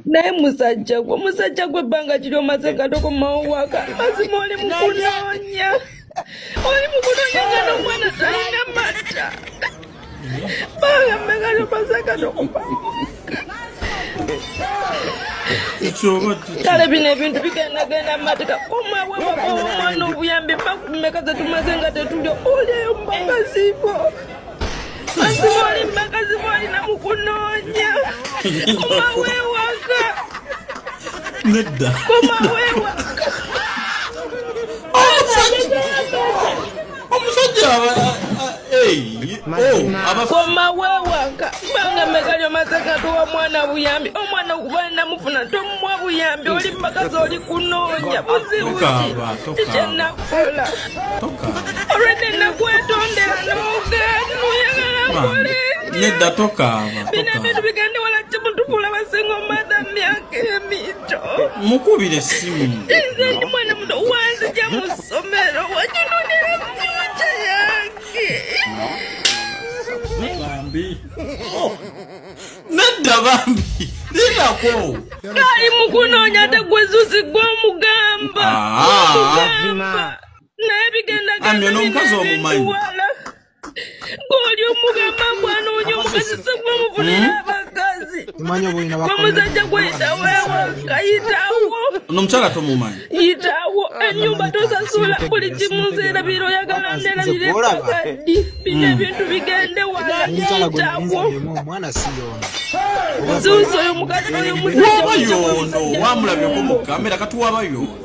Naye musajja gwe, musajja gwe ebbanga kiri omaze nga tokomawo waka. Mazima oli mu kunoonya. Oli mu kunoonya nga n'omwana talina mata. Bbanga mmeka ly'omaze nga tokomawo waka? Kale bino ebintu bigendagenda mu mateeka. Komawo ewaka owe omwana obuyambi. Ennaku mmeka ze tumaze nga tetulya? Oli eyo mu bakazi bo. Mazima oli mu bakazi bo olina mu kunoonya. Komawo ewaka. Nedda. Komawo ewaka. Omusajja komawo ewaka. Bbanga mmeka ly'omaze nga towa mwana buyambi? Omwana okuba namufuna tomuwa buyambi. Oli mu bakazi oli kunoonya. Buzibu ki? Kiki kye nakukola? Olwedde nakwetondera n'ogaana. Oyagala nkole ntya? Nedda, tokaaba. Bino ebintu bigende wala kimutufuula basinga omwana mu myaka emito. Mukubire essimu. Nze ndi mwana muto, wanzija mu ssomero, wakinonera future yange. Bambi. Nedda bambi. Lindako. Ali mu kunoonya ate gwe Zuzi gw'omugamba. Gw'omugamba. Naye bigenda Ami ono omukazi omumanyi. wala. Gw'oli omugamba mbu anoonya omukazi, si gwe omufunira abakazi. Simanyi oba olina Gwe musajja gweyitawo ewaka, yitawo. Ono omukyala tomumanyi. Yitawo, ennyumba tosasula, buli kimu nzeerabira, oyagala nneerabire paka ddi? Bino ebintu bigende wala, omukyala gwe nayinza yitawo. byemu omwana si yono. Zuusi oyo mukazi oyo musajja Waba mujja yono wamulabyeko mu kamera katuwaba yono.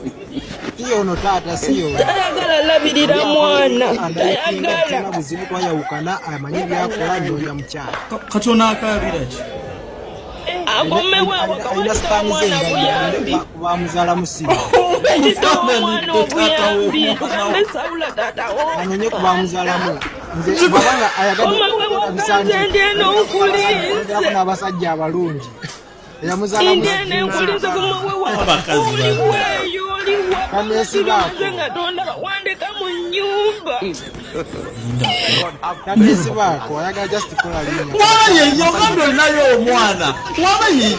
Si yono taata, si yono. Tayagala labirira mwana, tayagala. Tayagala buzibu, twayawukana, amanyi byakola, nnoonya mukyala. Kati ono akaabira ki? Akomewo awaka, Alina wakitawa sitaani ze mwana buyambi. bamuzaalamu si Kitawa omwana obuyambi. Tugambe Sawula taata anyonye ku w'omwana. bamuzaalamu. Nze bw'abanga ayagadde Komawo ewaka, nze ndi eno nkulinze. n'abasajja abalungi eyamuzaalamu. Ndi eno enkulinze, komawo ewaka. Abakazi Oliweeyo, oliwa. Kaneesibaako. Nze nga tondaba, wandeka mu nnyumba. Taneesibaako, ayagala just kola linnya. Waba yeye, ogambye olinayo omwana. Waba yeye.